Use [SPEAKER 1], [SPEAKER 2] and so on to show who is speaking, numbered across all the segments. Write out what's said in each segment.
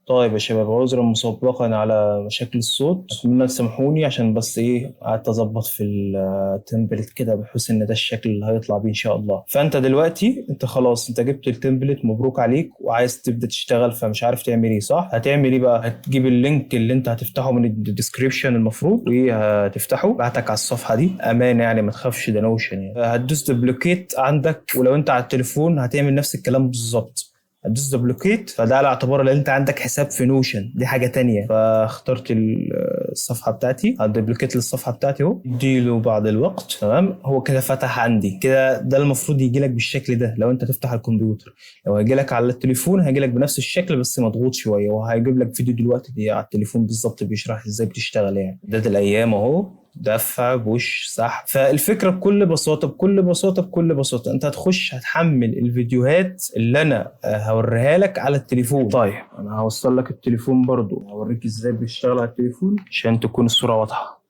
[SPEAKER 1] طيب يا شباب، عذرا مسبقا على مشاكل الصوت، اتمنى تسامحوني عشان بس ايه قعدت اظبط في ال template كده بحيث ان ده الشكل اللي هيطلع بيه ان شاء الله. فانت دلوقتي انت خلاص انت جبت ال template، مبروك عليك، وعايز تبدا تشتغل فمش عارف تعمل ايه، صح؟ هتعمل ايه بقى؟ هتجيب ال link اللي انت هتفتحه من ال description المفروض، وهتفتحه بعتك على الصفحة دي، امانه يعني ما تخافش ده Notion يعني. هتدوس duplicate عندك، ولو انت على التليفون هتعمل نفس الكلام بالظبط، هتدوس duplicate، فده على اعتبار ان انت عندك حساب في Notion، دي حاجة تانية. فاخترت الصفحة بتاعتي، ه duplicate للصفحه بتاعتي اهو، اديله بعض الوقت. تمام، هو كده فتح عندي كده. ده المفروض يجي لك بالشكل ده لو انت تفتح على الكمبيوتر، لو هيجي لك على التليفون هيجي لك بنفس الشكل بس مضغوط شوية، وهيجيب لك فيديو دلوقتي دي على التليفون بالظبط بيشرح ازاي بتشتغل يعني. ده الايام اهو، دفع push سحب. فالفكرة بكل بساطة بكل بساطة بكل بساطة انت هتخش هتحمل الفيديوهات اللي انا هوريها لك على التليفون. طيب انا هوصل لك التليفون برضو، هوريك ازاي بيشتغل على التليفون عشان تكون الصورة واضحة.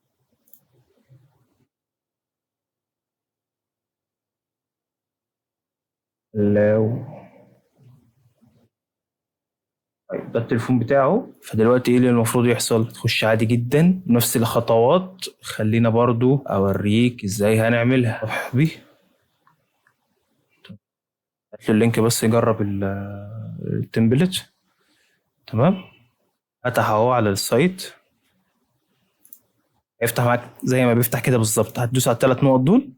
[SPEAKER 1] لو طيب ده التليفون بتاعه. فدلوقتي ايه اللي المفروض يحصل؟ تخش عادي جدا نفس الخطوات، خلينا برضو اوريك ازاي هنعملها. صاحبي هات له ال link بس يجرب ال template. تمام، فتح اهو على ال site، هيفتح معاك زي ما بيفتح كده بالظبط. هتدوس على الثلاث نقط دول،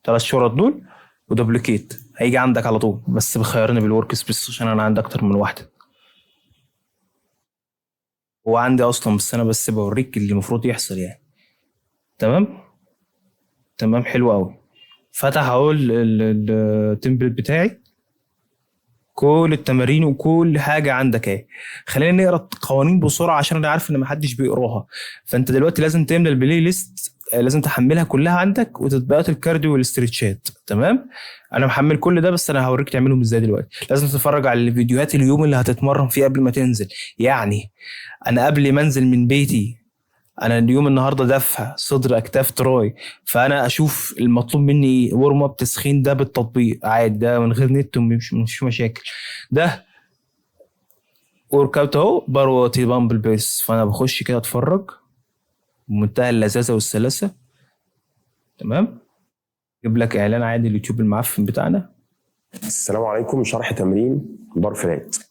[SPEAKER 1] ثلاث شرط دول، و duplicate هيجي عندك على طول. بس بخيرني بال workspace عشان انا عندي اكتر من واحدة، هو عندي اصلا، بس انا بس بوريك اللي المفروض يحصل يعني. تمام تمام، حلو قوي. فتح اهو ال template بتاعي، كل التمارين وكل حاجة عندك اهي. خلينا نقرا القوانين بسرعة عشان انا عارف ان محدش بيقراها. فانت دلوقتي لازم تملى ال playlist، لازم تحملها كلها عندك، وتطبيقات ال cardio وال stretch ات. تمام، انا محمل كل ده بس انا هوريك تعملهم ازاي دلوقتي. لازم تتفرج على الفيديوهات اليوم اللي هتتمرن فيه قبل ما تنزل. يعني انا قبل ما انزل من بيتي، انا اليوم النهارده دفع صدر اكتاف tri، فانا اشوف المطلوب مني warm up تسخين، ده بالتطبيق عادي، ده من غير نت ومش مشاكل. ده workout اهو، بار واطي dumbbell press، فانا بخش كده اتفرج بمنتهى اللذاذه والسلاسه. تمام، جيب لك اعلان عادي اليوتيوب المعفن بتاعنا.
[SPEAKER 2] السلام عليكم، شرح تمرين bar flat.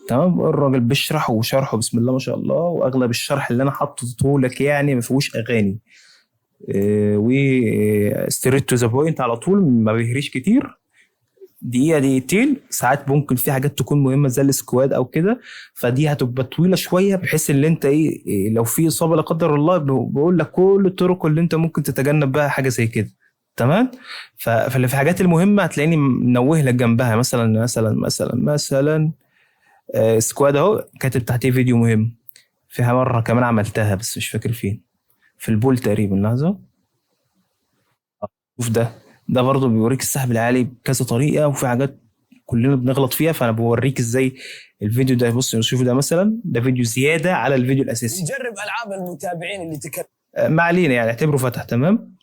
[SPEAKER 1] تمام، الراجل بيشرح وشرحه بسم الله ما شاء الله، واغلب الشرح اللي انا حاطه لك يعني ما فيهوش اغاني، و straight to the point على طول، ما بيهريش كتير، دقيقة دقيقتين. ساعات ممكن في حاجات تكون مهمة زي ال squat او كده، فدي هتبقى طويلة شوية، بحيث ان انت ايه لو في اصابه لا قدر الله بقول لك كل الطرق اللي انت ممكن تتجنب بها حاجة زي كده. تمام، فاللي في الحاجات المهمة هتلاقيني منوه لك جنبها، مثلا مثلا مثلا مثلا squat اهو كاتب تحتيه فيديو مهم. فيها مرة كمان عملتها بس مش فاكر فين، في ال pull تقريبا. لحظة، شوف ده برضه بيوريك السحب العالي بكذا طريقه، وفي حاجات كلنا بنغلط فيها، فانا بوريك ازاي الفيديو ده. بص شوف ده مثلا، ده فيديو زيادة على الفيديو الاساسي.
[SPEAKER 3] نجرب العاب المتابعين اللي تكلم،
[SPEAKER 1] ما علينا يعني، اعتبره فتح. تمام،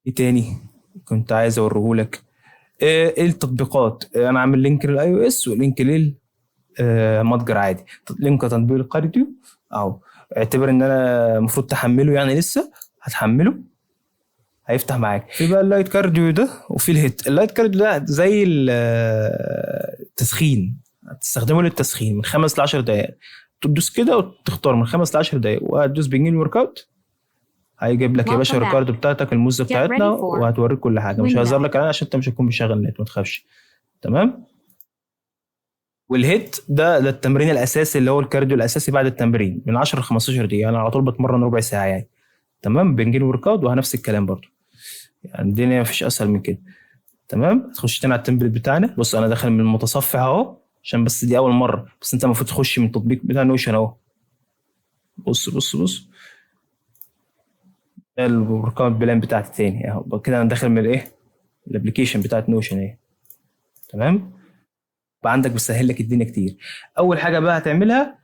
[SPEAKER 1] ايه تاني كنت عايز اوريهولك؟ ايه التطبيقات؟ انا عامل link لل iOS و link لل متجر عادي، link تطبيق ال cardio اهو. اعتبر ان انا المفروض تحمله يعني، لسه هتحمله هيفتح معاك. في بقى ال light cardio ده، وفي ال HIIT. ال light cardio ده زي التسخين، هتستخدمه للتسخين من 5 ل 10 دقائق، تدوس كده وتختار من 5 ل 10 دقائق، وهتدوس begin workout، هيجيب لك يا باشا ال cardio بتاعتك، الموزه بتاعتنا، وهتوريك كل حاجة. مش هظهر لك انا عشان انت مش هتكون مشغل نت، ما تخافش. تمام، وال HIIT ده التمرين الاساسي اللي هو ال cardio الاساسي بعد التمرين من 10 ل 15 دقيقة. انا على طول بتمرن ربع ساعة يعني. تمام، begin workout وهنفس الكلام برضو يعني، الدنيا مفيش اسهل من كده. تمام، تخش تاني على ال template بتاعنا. بص انا داخل من المتصفح اهو عشان بس دي اول مرة، بس انت المفروض تخش من التطبيق بتاع Notion اهو. بص بص بص، ده ال workout plan بتاعتي تاني اهو كده، انا داخل من الايه، ال application بتاعت Notion اهي. تمام، بقى عندك بتسهل لك الدنيا كتير. اول حاجة بقى هتعملها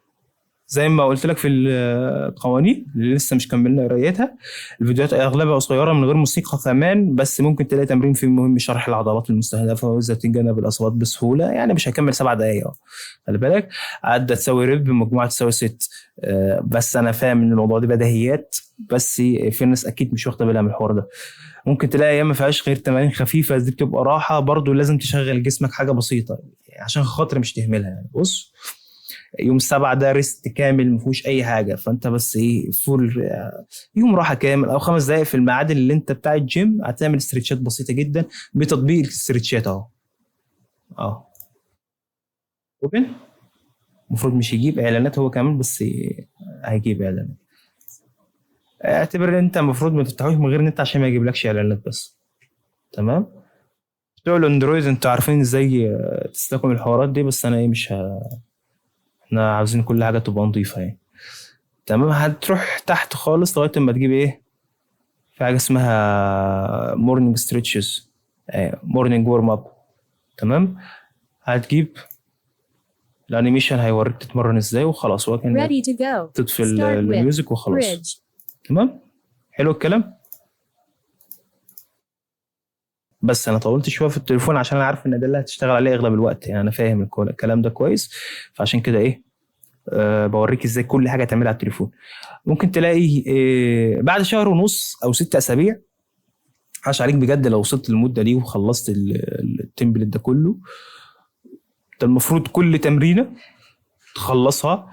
[SPEAKER 1] زي ما قلت لك في القوانين اللي لسه مش كملنا قرايتها، الفيديوهات اغلبها قصيرة من غير موسيقى كمان، بس ممكن تلاقي تمرين فيه مهم شرح العضلات المستهدفة وازاي تتجنب الاصابات بسهولة. يعني مش هكمل 7 دقائق، خلي بالك. عدة تساوي rep، مجموعة تساوي 6. بس انا فاهم ان الموضوع ده بديهيات، بس في ناس اكيد مش واخده بالها من الحوار ده. ممكن تلاقي ايام ما فيهاش غير تمارين خفيفة، دي بتبقى راحة برضو، لازم تشغل جسمك حاجة بسيطة عشان خاطر مش تهملها. يعني بص، يوم 7 ده rest كامل ما فيهوش اي حاجة، فانت بس ايه full يوم راحة كامل او 5 دقائق في الميعاد اللي انت بتاع الجيم، هتعمل stretch ات بسيطة جدا بتطبيق ال stretch ات اهو. open. المفروض مش يجيب اعلانات هو كمان، بس هيجيب اعلانات. اعتبر ان انت المفروض ما تفتحوش من غير نت عشان ما يجيبلكش اعلانات بس. تمام. بتوع الاندرويد انتوا عارفين ازاي تستخدموا الحوارات دي، بس انا ايه مش احنا عاوزين كل حاجة تبقى نظيفة يعني. تمام. هتروح تحت خالص لغاية اما تجيب ايه، في حاجة اسمها morning stretches، morning warm up. تمام. هتجيب ال animation هيوريك تتمرن ازاي وخلاص، هو كان
[SPEAKER 4] Ready to go.
[SPEAKER 1] تطفي
[SPEAKER 4] Start with
[SPEAKER 1] ال music وخلاص.
[SPEAKER 4] Bridge.
[SPEAKER 1] تمام. حلو الكلام. بس انا طولت شوية في التليفون عشان انا عارف ان ده اللي هتشتغل عليه اغلب الوقت، يعني انا فاهم الكلام ده كويس، فعشان كده ايه بوريك ازاي كل حاجة تعملها على التليفون. ممكن تلاقي بعد شهر ونص او 6 اسابيع، عاش عليك بجد لو وصلت للمدة دي وخلصت ال template ده كله. انت المفروض كل تمرينه تخلصها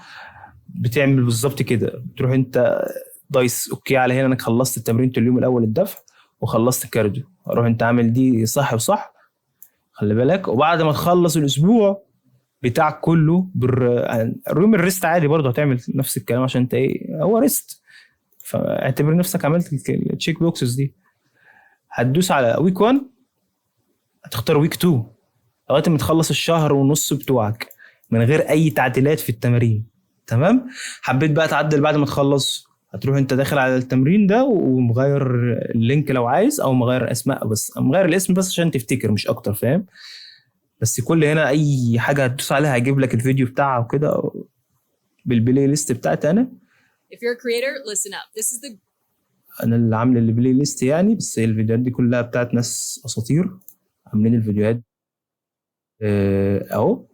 [SPEAKER 1] بتعمل بالظبط كده، بتروح انت دايس okay على هنا انك خلصت التمرين اليوم الاول الدفع وخلصت ال cardio، روح انت عامل دي صح وصح، خلي بالك. وبعد ما تخلص الاسبوع بتاعك كله اليوم ال rest عادي برضه هتعمل نفس الكلام عشان انت ايه هو rest، فاعتبر نفسك عملت ال check boxes دي. هتدوس على week 1، هتختار week 2 لغاية ما تخلص الشهر ونص بتوعك من غير اي تعديلات في التمارين. تمام. حبيت بقى تعدل بعد ما تخلص، هتروح انت داخل على التمرين ده ومغير ال link لو عايز، او مغير اسماء، بس مغير الاسم بس عشان تفتكر مش اكتر، فاهم؟ بس كل هنا اي حاجة هتدوس عليها هيجيب لك الفيديو بتاعها وكده بال playlist بتاعتي انا.
[SPEAKER 5] If you're a creator, listen up. This is the
[SPEAKER 1] انا اللي عامل ال playlist يعني، بس الفيديوهات دي كلها بتاعت ناس اساطير عاملين الفيديوهات. اهو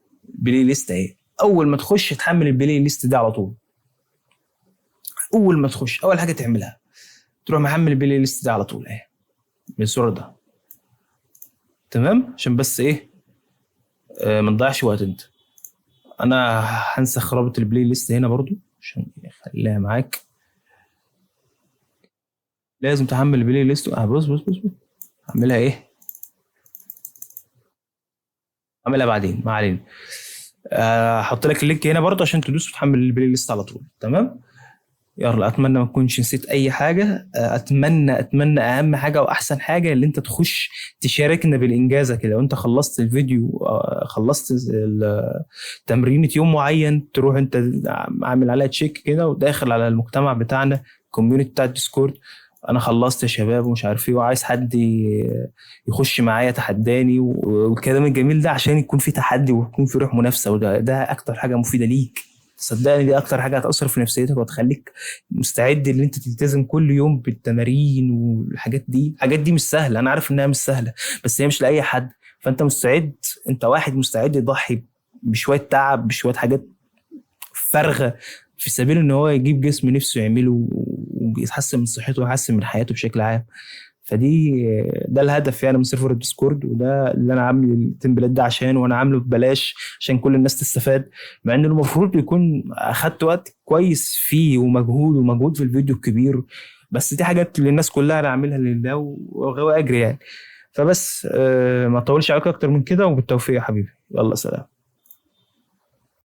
[SPEAKER 1] playlist اهي. اول ما تخش تحمل ال playlist ده على طول. اول ما تخش اول حاجة تعملها تروح محمل ال playlist ده على طول اهي بالصورة ده. تمام. عشان بس ايه ما نضيعش وقت. انت انا هنسخ رابط ال playlist هنا برضو عشان اخليها معاك. لازم تحمل ال playlist. بص بص بص بص. هعملها ايه، هعملها بعدين، ما علينا. هحط لك ال link هنا برضو عشان تدوس وتحمل ال playlist على طول. تمام. يلا اتمنى ما تكونش نسيت اي حاجة. اتمنى اهم حاجة واحسن حاجة اللي انت تخش تشاركنا بالانجازه كده. وانت خلصت الفيديو، خلصت تمرينه يوم معين، تروح انت عامل عليها check كده وداخل على المجتمع بتاعنا، ال community بتاع الديسكورد، انا خلصت يا شباب ومش عارف ايه، وعايز حد يخش معايا تحداني والكلام الجميل ده، عشان يكون في تحدي ويكون في روح منافسه. وده اكتر حاجة مفيدة ليك، صدقني. دي اكتر حاجة هتاثر في نفسيتك وتخليك مستعد ان انت تلتزم كل يوم بالتمارين والحاجات دي. الحاجات دي مش سهلة، انا عارف انها مش سهلة، بس هي مش لاي حد. فانت مستعد، انت واحد مستعد يضحي بشوية تعب، بشوية حاجات فارغة في سبيل ان هو يجيب جسم نفسه يعمله ويتحسن من صحته ويحسن من حياته بشكل عام. فدي ده الهدف يعني من server الديسكورد، وده اللي انا عامل ال template ده عشان، وانا عامله ببلاش عشان كل الناس تستفاد، مع ان المفروض يكون اخدت وقت كويس فيه ومجهود في الفيديو الكبير، بس دي حاجات للناس كلها انا عاملها لله وغاوي اجري يعني. فبس ما اطولش عليك اكتر من كده، وبالتوفيق يا حبيبي. يلا سلام.